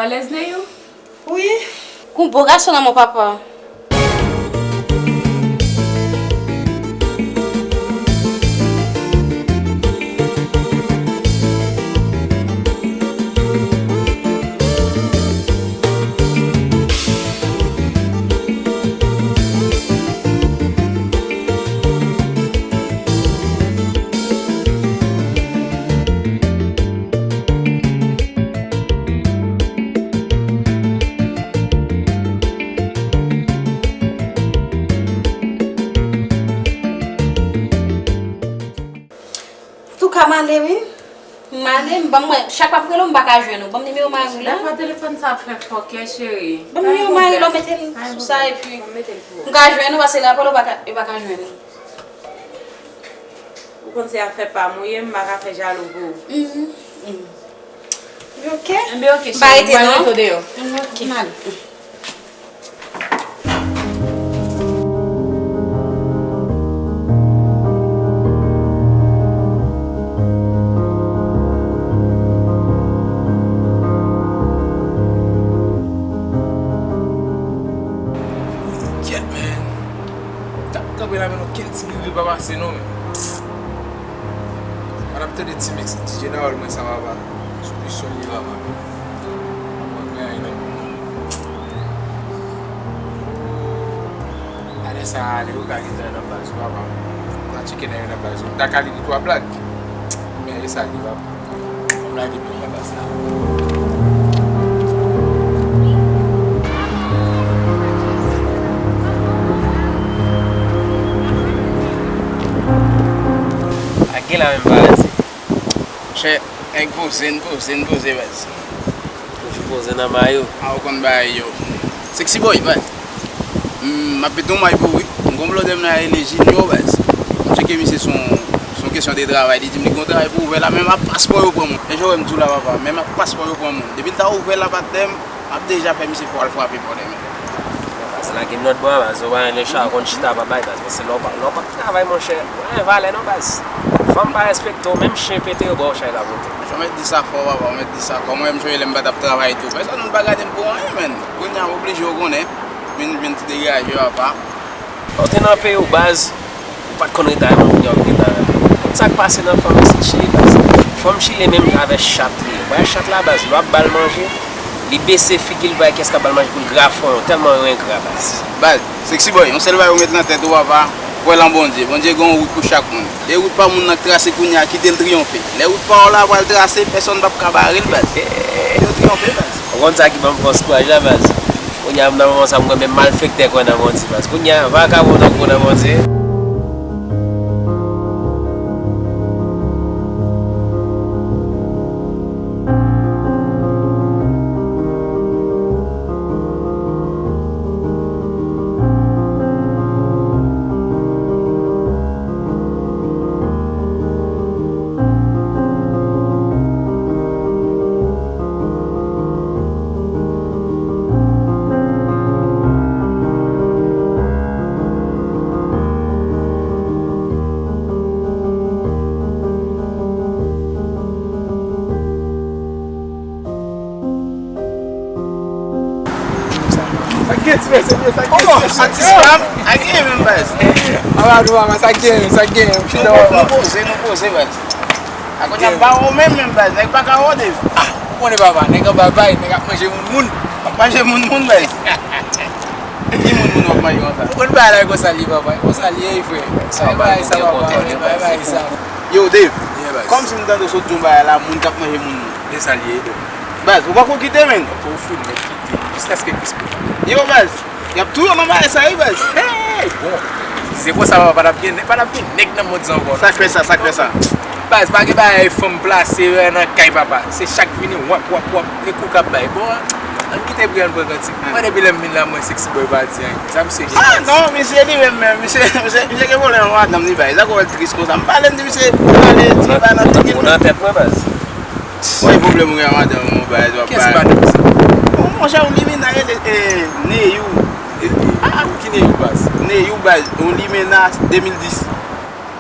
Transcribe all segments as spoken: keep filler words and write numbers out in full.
Alèz, Neyou? Wi. Gon bo gason nan men w, papa. Antouka, m ale wi. M ale, m ban mwen, chak w ap rele w, m pa ka jwenn ou. Ban m nimewo mari w la. Dakò, telefòn sa ap fè fòkè, cheri. Ban m nimewo mari w la, w mete l sou sa, epi m ka jwenn ou, paske rapèl ou pa ka, yo pa ka jwenn ou. Ou konn se afè pa m ou ye, m pa ka fè jalou pou ou. Mhm. Ok. Enben, ok, cheri, m pral rete w deyò. Mm, ok. M ale. Kyèt, man. T ap kanpe la, men okenn ti gri pa pase, non, men. Mwen ap tande ti mix D J Darol mwen sa, papa. Sou plis son li, papa. Mwen gen anyen nan pou mwen. Talè sa ale, ou ka gen talè nan baz ou, papa. Ou ka tcheke nan yo nan baz ou. Ou ta ka li de twa blag. Men e sa li, papa. Fò m lage pye m nan baz la. Ak gen la menm baz. Monchè, nèg poze, n poze, n poze, baz. Toujou poze nan mayo. A, ou konn bagay yo. Sexy boy, baz. M ap mete yon may pou ou, wi. M gon blòdè m nan rele Junior, baz. M tcheke misye se yon, se yon kesyon de travay. Li di m li gon travay pou ouvè la, menm ak paspò yo pran moun. Men jan w wè m di w la, papa, menm ak paspò yo pran moun. Depi l ta ouvè la, patnè m, m ap deja fè misye fè w al frape pòt, men. Baz, lage m lòt bò a, baz. Ou pa renmen chay konn chita pa bay, baz. Paske lè w pa, lè w pa travay, monchè, ou pa gen valè non, baz. Fanm pa respekte w, menm chen pete yo ba w chay la pote. Ou mèt di sa fò, papa, ou mèt di sa fò. Mwen menm, jan w wè m pa t ap travay tou. Pèsonn moun pa gade m pou anyen, menn. Kounye a, m oblije, ou konnen. Vin, vin ti degaje, papa. Lè w te nan peyi w, baz, ou pa t konn ret avè m, kounye a w vin ret avè m. Konn sa k pase nan fanm isit Chili, baz. Fanm Chili menm avè chat li ye. Ou pa wè chat la, baz, lè w ap ba l manje, li bese figi l, bay kès k ap ba l manje pou l grafon yo, tèlman yo engra, baz. Baz, Sexy boy, yon sèl bagay ou met nan tèt ou, papa, kwè lan Bondye. Bondye gen yon wout pou chak moun. E wout pa moun nan k trase kounye a, kite l triyonfe. Lè wout pa w la pral trase, pèsonn p ap ka bare l, baz. Kite l triyonfe, baz. Ou konn sa ki ban m fòs kouraj la, baz. Kounye a, nan moman sa, m kwè menm malfektè kwè nan Bondye, baz. Kounye a, vakabon nan kwè nan Bondye. Sa k gen, ti mesye, sa k gen? Kòman? Atis pa m? A gen menm, baz. Apa nou, apa, sa k gen, sa k gen? M chita, apa. Nou poze, nou poze, baz. A kounye a, pa ou menm, menm, baz. Nèg pa ka ou, Dave. Ah, ou konnen, papa, nèg anba bay, nèg ap manje moun moun. Ap manje moun moun, baz. Ki moun moun w ap manje konsa? Ou konn bagay la konsa li, papa. Konsa li ye, frè. Sa bay, sa, papa. Bay, bay, sa. Yo, Dave, kòmsi m tande w sot di yon bagay la, moun k ap manje moun moun. E sa li ye, Dave. Baz, ou pako kite, menn. Ou fou, nèg, kite. Jiskaske Kris pou. Yo, baz, y ap touye w nan bagay sa, wi, baz. Hey, bon. Si se konsa, papa, pa t ap gen, pa t ap gen nèg nan mond sa ankò, non. Sa k fè sa, sa k fè sa? Baz, pa gen bagay fanm plase nan kay, papa. Se chak vini, wap, wap, wap, e kou k ap bay. Bon, ann kite pri an pran kantik. Mwen, depi lè m vin la, mwen, Sexy Boy pa di anyen. Sa misye gen? Ah, non, misye li menm, menm, misye, misye, misye gen pwoblèm ak madanm li, bay. Sa k wè l tris konsa? M pale, m di misye, pale, ti bagay nan figi l. Ou nan tèt mwen, baz. Mwen, pwoblèm ou gen ak madanm ou, bay, w ap bay. Kiyès madanm sa? Oh, monchè, yon limena, rele, eh, Neyou. Ah, ki Neyou, baz? Neyou, baz, yon limena de mil dis.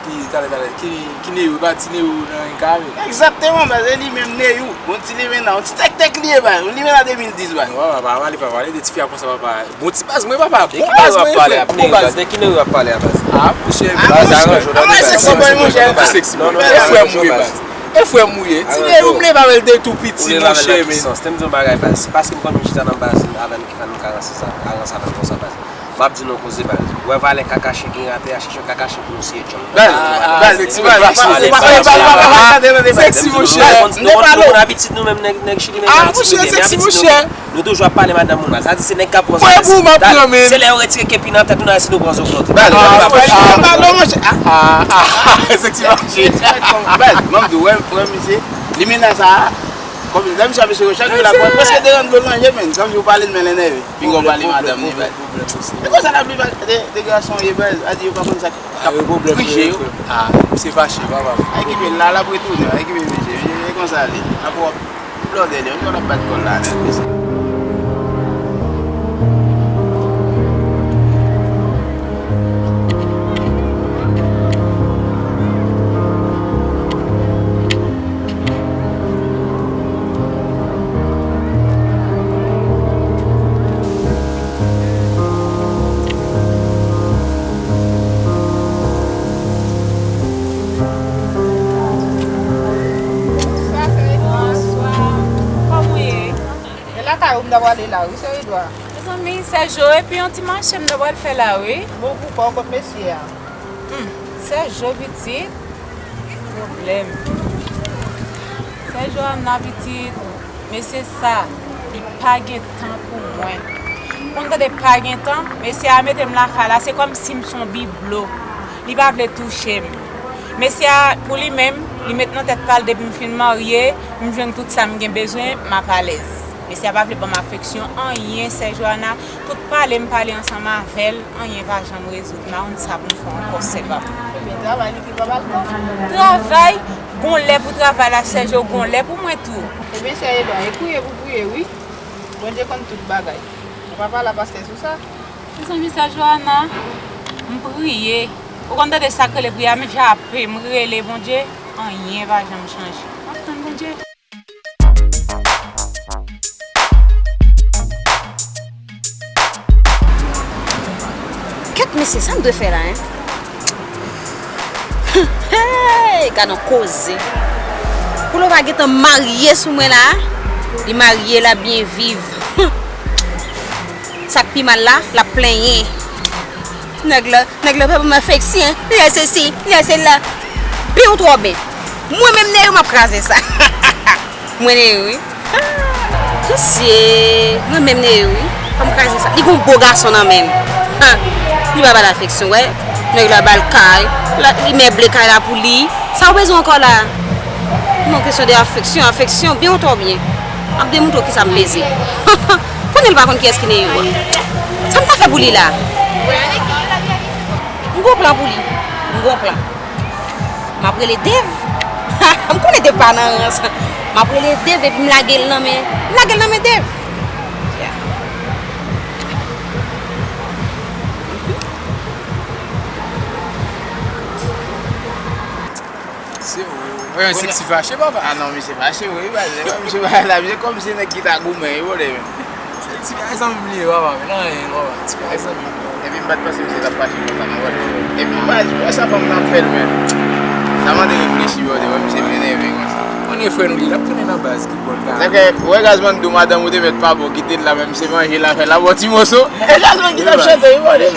Ki Talè, talè, ki, ki Neyou, e pa ti Neyou nan yon kare. Egzakteman, baz, e li menm Neyou. Bon ti limena, yon ti tèktèk li ye, baz. Yon limena de mil dis, baz. Non, papa, pa pale, pa pale de ti fi a konsa, papa. Bon ti baz mwen, papa. Bon baz mwen, frè. Bon baz. De ki Neyou w ap pale a, baz? Ah, monchè, baz, aranj ou, tande, baz. Seksi boy, monchè. Ti seksi boy. E frè m ou ye, baz. E frè m ou ye. Ti Neyou, m leve avè l de tou piti, monchè, men. Tande m di yon bagay, baz. Se paske m konn m chita nan baz avè l ki fè nou ka ranse sa, ka ranse avè l konsa, baz. M ap di nou yon koze, baz. Ou wè valè kakache gen atè a, chèche yon kakache pou nou siye djòl. Baz, baz, seksi, baz, seksi, monchè. Nou konn abitid nou menm, nèg, nèg Chili, nèg abitid nou gen, men abitid nou gen. Nou toujou ap pale madanm moun la. Sa di se nèg k ap pran sou mesye. Se lè yo retire kepi nan tèt nou, nan si nou pran sou kont. Baz, baz, baz, monchè. Ah, ah, ah, ah, seksi, monchè. Baz, m ap di w, wè, wè, misye, limena sa a, kòm lè misye ap mesye yo, chak jou la, prèske de rann dlo nan je, men, kòm si w pale l, men l enève. Pinga w pale madanm li, baz. E konsa laplipa de, de gason ye, baz, a di yo pa konn sa k ap prije yo. Ah, misye fache, papa. Ay, kipe l la, l ap retounen, ay, kipe misye. E konsa li. N ap wè blòdè li, yon lòt ap bat kò l la nèt, mesye. Bonswa, sè Edwa. Bonswa. Kòman w ye? E lakay ou m ta prale la, wi, sè Edwa. Mezanmi, sè Jo, epi yon ti mache m ta pral fè la, wi. Bon, poukò, kot mesye a? Hmm, sè Jo pitit. Pwoblèm. Sè Joana pitit, mesye sa, li pa gen tan pou mwen. Ou konn tande pa gen tan, mesye a mete m lakay la, se kòmsi m se yon biblo. Li pa vle touche m. Mesye a, pou li menm, li met nan tèt pa l, depi m fin marye, m jwenn tout sa m gen bezwen, m ap alèz. Mesye a pa vle ban m afeksyon, anyen, sè Joana. Tout pale m pale ansanm avè l, anyen pa janm rezoud. M pa konn sa pou m fè ankò, sè pa m. Ebyen, travay li ki pa ba l tan. Travay? Gon lè pou travay la, sè Jo, gon lè pou mwen tou. Ebyen, sè Edwa, e priye pou priye, wi. Bondye konn tout bagay. Ou pa pale a pastè sou sa? Mezanmi, sè Joana, m priye. Ou konn tande sa k rele priye a, m jape, m rele Bondye, anyen pa janm chanje. M ap tann Bondye. Kèt mesye, sa m dwe fè la, en? Hey, gad on koze. Poul ou pa gentan marye sou mwen la, li marye, l ap byen viv. Sa k pi mal la, l ap plenyen. Nèg la, nèg la pa ban m afeksyon, li a sesi, li a sela. Byen ou twò byen. Mwen menm Neyou m ap kraze sa. Mwen Neyou wi. Mesye, mwen menm Neyou wi. Fò m kraze sa. Li gon bo gason nan men l. Ha! Li pa ba l afeksyon, wè. Nèg la ba l kay. La, li meble kay la pou li. Sa w bezwen ankò la? Non, kesyon de afeksyon, afeksyon, byen ou twò byen. M ap demontre w kisa m peze. Konnen l pa konn kiyès ki Neyou a. Sa m ta fè pou li la? M gon plan pou li. M gon plan. M ap rele Dave. M konnen Dave pa nan rans. M ap rele Dave epi m lage l nan men, m lage l nan men Dave. Yeah. Se, wè, wè, seksi fache, papa. Ah non, misye fache, wi, baz. Misye pa la, misye kòmsi nèg ki ta goumen, wi, brother, men. Ti bagay zanmi m li ye, papa, men nan anyen, papa. Ti bagay zanmi m. Epi m pa t panse misye t ap fache konsa, non, brother. Epi, baz, wè sa fanm nan ap fè l, men. Sa mande reflechi, brother, wè misye vin enève konsa. Konnen frè nou li, l ap tounen nan baz, ki bò l ka. Sa fè, wè Gazman di w madanm ou te mèt pa bon, kite l la, men misye manje l, fè l ap bon ti moso. E Gazman ki t ap chante, wi, brother.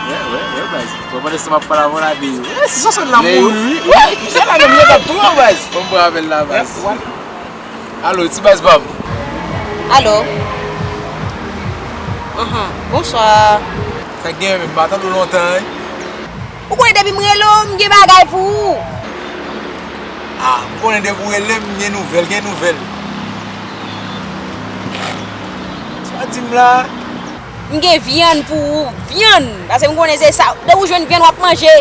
Wè, wè, wè, baz. Bon, pandan se tan m ap pale avè w la, de. Eh, si Sonsonn la mouri, wi. Wè, misye la menm, yo t ap touye w, baz. Bon, m pran apèl la, baz. Alo, ti baz pa m. Alo. Ahan, bonswa. Sa k genyen menm, m pa tande w lontan, wi. Ou konnen depi m rele w, m gen bagay pou ou. Ah, m konnen depi w rele m, m gen nouvèl, gen nouvèl. Sa w di m la? M gen vyann pou ou, vyann! Paske m konnen se sa, depi w jwenn vyann, w ap manje.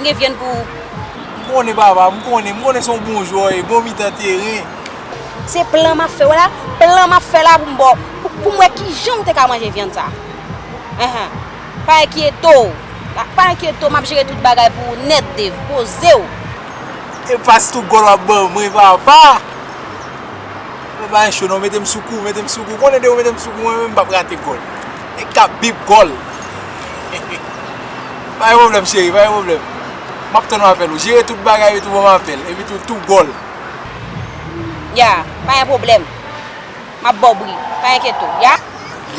M gen vyann pou ou. M konnen, papa, m konnen, m konnen se yon bon jwè w ye, bon mitan teren. Se plan m ap fè w la, plan m ap fè la pou m ba w, pou, pou m wè kijan w te ka manje vyann sa. Enhen. Pa enkyeto w. Pa enkyete w, m ap jere tout bagay pou ou nèt, Dave. Poze w. E pas tou gòl w ap ban mwen, papa. Mwen pa en cho non, mete m sou kou, mete m sou kou. Konnen de ou mete m sou kou, mwen menm m p ap rate gòl. E k ap bip gòl. Pa gen pwoblèm, cheri, pa gen pwoblèm. M ap tann w apèl ou. Jere tout bagay, epi tou ban m apèl. Epi tou, tou gòl. Ya, pa gen pwoblèm. M ap ba w bri. Pa enkyete w, ya?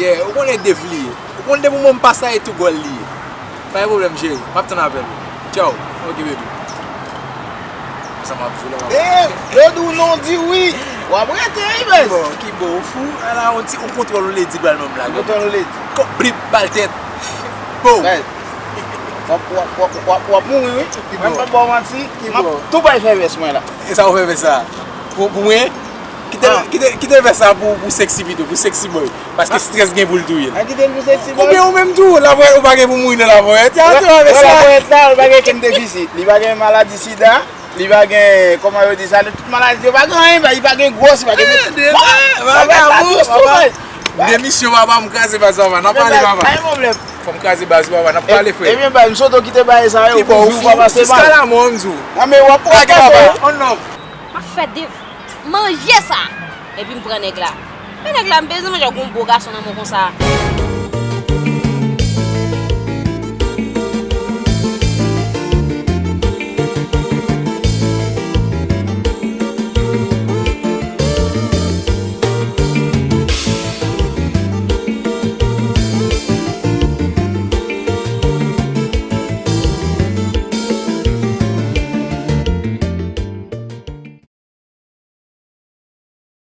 Yeah, ou konnen Dave li ye. Ou konnen depi w ban m pas la, e tou gòl li ye. Pa gen pwoblèm, cheri. M ap tann apèl ou. Tchao. Ok, baby. Sa m ap di w la, m ap... Eh, yo di w non, di wi. W ap rete, wi, bèz. Bon, ki bon, ou fou. Ala, on ti, on kontwòl ou ledi pral ban m la. Kontwòl ou ledi. Kòb blip, bal tèt. Bon. Bèz. W ap, w ap, w ap, w ap, w ap mouri, wi. Mwen, m p ap ba w manti. M ap tou bay fè vès mwen la. E sa ou fè vès sa? Pou, pou mwen? Kite, kite, kite vès sa pou, pou sexy pito, pou sexy boy. Paske strès gen pou l touye l. A, kite l pou sexy boy. Oubyen ou menm tou, lavwayèt, ou pa gen pou mouri nan lavwayèt. Ya, ou te wè vès sa? Lavwayèt la, li pa gen kenn defisi. Li pa gen maladi sida. Li pa gen, kòman yo di sa, tout maladi yo pa gen anyen, li pa gen gwòs, li pa gen... Eh, de vagabon, papa. Demisyon, papa, m kraze baz, papa. N ap pale, papa. Pa gen pwoblèm. Fò m kraze baz, papa. N ap pale, frè. Ebyen, baz, m swete w kite bagay sa yo pou jou pa pase mal. Jiska la mò, m di w. Non, men w ap, w ap pase. On love. M ap fè de manje sa. Epi m pran nèg la. Men nèg la, m bezwen manje ak yon bo gason nan men w konsa.